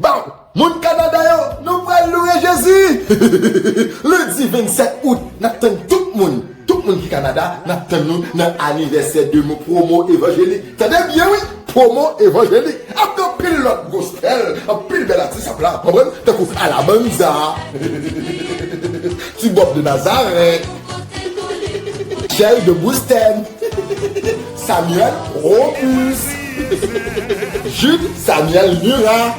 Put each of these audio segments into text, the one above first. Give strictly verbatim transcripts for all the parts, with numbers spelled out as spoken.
Bon, moun Kanada yo, nou pral louwe Jezi! Lendi vennsèt out, n ap tann tout moun. Tout moun ki Kanada, n ap tann nou nan anivèsè de mo promo evanjelik. Tande byen, wi! Promo evanjelik. Ap gen anpil lòt gospel, anpil bèl atis ap la, konprann? Tankou Alabanza, Ti Bob de Nazareth, Michel de Bousten, Samuel Robus, Jude Samuel Murat,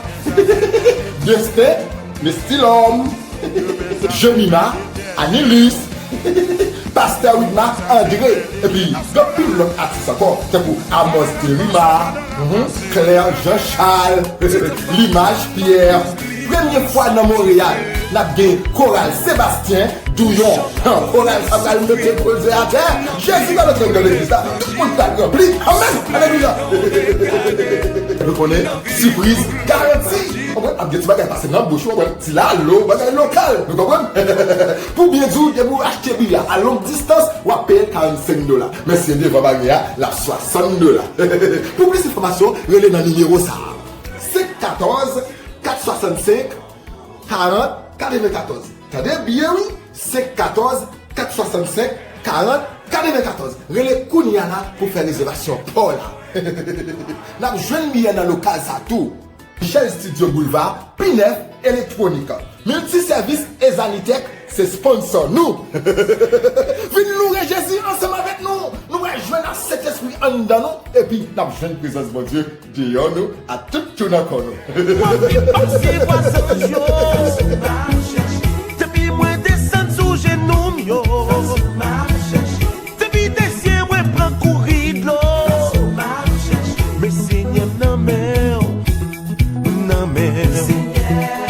Destin Lestilhomme, Jemima Anilis, Pastè Widma André, epi gen anpil lòt atis ankò, tankou Amos Derima, mhm, Claire Jean Charles, Limaj Pierre. Premye fwa nan Monreyal, n ap gen Koral Sebastyen Douyon. Han, koral sa pral mete koze atè. Jezi pral antre nan legliz la. Tout moun pral ranpli. Amèn. Alelouya. Nou konnen, sipriz garanti. Konprann? Ap gen ti bagay pase nan bouch ou, konprann? Ti lalo, bagay lokal. Nou konprann? Pou byen di w, depi w achte biyè a long distans, w ap peye karannsenk dola. Men si se devan baryè a, l ap swasann dola. Pou plis enfòmasyon, rele nan nimewo sa a. Senk katòz, kat swasannsenk, karant, katrevenkatòz. Tande byen, wi. Senk katòz, kat swasannsenk, karant, katrevenkatòz. Rele kounye a la pou fè rezèvasyon pa w la. N ap jwenn biyè nan lokal sa tou. Michel Studio Boulevard, P nèf Electronica. Multiservice et Zanitech, se sponsor nou. Vin louwe Jezi ansanm avèk nou. Nou pral jwenn ak Sentespri anndan nou, epi n ap jwenn prezans Bondye deyò nou, ak tout tou nan kò nou. Mwen vin pase vwazan yo. Depi mwen desann sou jenou m yo. Depi de zye mwen pran kouri dlo. Men Senyè m nan men w, nan men w.